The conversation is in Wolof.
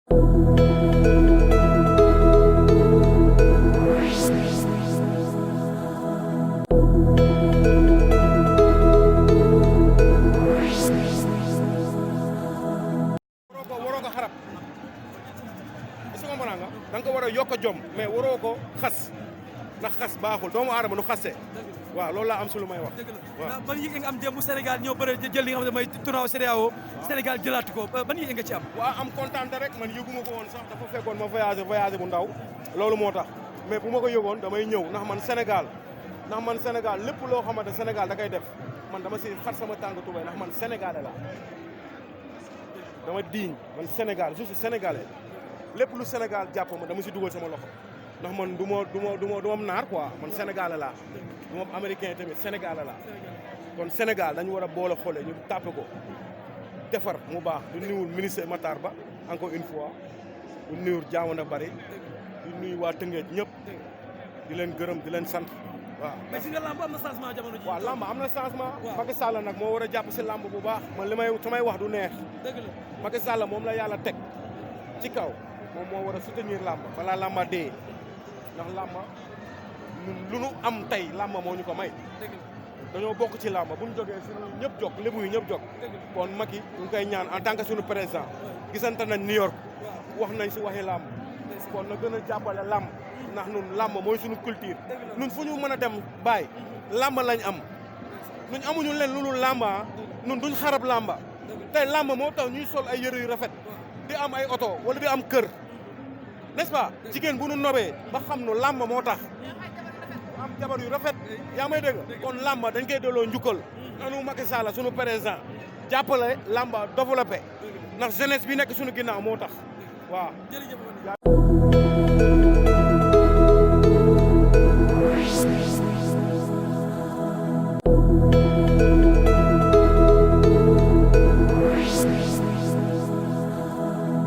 da nga ko war a yokk a jom mais waroo ko xas ndax xas baaxul doomu aadama nu xasee waaw loolu laa am su lu may wax. waaw ban yëg nga am démb Sénégal ñoo bëri jël li nga xam ne mooy tournoi CEDEAO Sénégal jëlaat ko ban yëg nga ci am. waaw am kontaan rek man yëguma ko woon sax dafa fekkoon ma voyagé bu ndaw loolu moo tax mais bu ma ko yëgoon damay ñëw ndax man Sénégal lépp loo xamante Sénégal da koy def man dama si xar sama tàng tubay ndax man Sénégalais la dama diiñ man Sénégal je suis sénégalais lépp lu Sénégal jàpp ma dama si dugal sama loxo ndax man du ma naar quoi man Sénégalais laa du ma américain tamit Sénégalais laa kon Sénégal dañu war a boole xoole ñu tàppe ko defar mu baax du nuyul ministre Matar Ba encore une fois du nuyul Diawana Bari du nuyu waa Tëngéej ñëpp di leen gërëm di leen sant waaw. mais si nga lamb am na changement jamono ji. waaw lamb am na changement. Macky Sall nag moo war a jàpp si lamb bu baax man li may samay wax du neex. dëgg la Macky Sall moom la yàlla teg ci kaw moom moo war a soutenir lamb balaa lamba dee ndax lamba lu nu am tey lamba moo ñu ko may. dañoo bokk ci lamba bu ñu jógee suñu ñëpp jóg lébu yi ñëpp jóg. kon Macky ñu ngi koy ñaan en tant que suñu président gisante nañ New York wax nañ si waxi lamb kon na gën a jàppale lamb ndax nun lamb mooy suñu culture nun fu ñu mën a dem bàyyi lamba lañ am nuñ amuñu leen lu dul lamba nun duñ xarab lamba tey lamba moo tax ñuy sol ay yëre yu rafet di am ay oto wala di am kër n'est-ce pas jigéen bu nu nobee ba xam nu lamba moo tax am jabar yu rafet yaa may dégg kon lamba dañ koy delloo njukkal nanu Macky Sall suñu président jàppale lamba développé ndax jeunesse bi nekk suñu ginnaaw moo tax waaw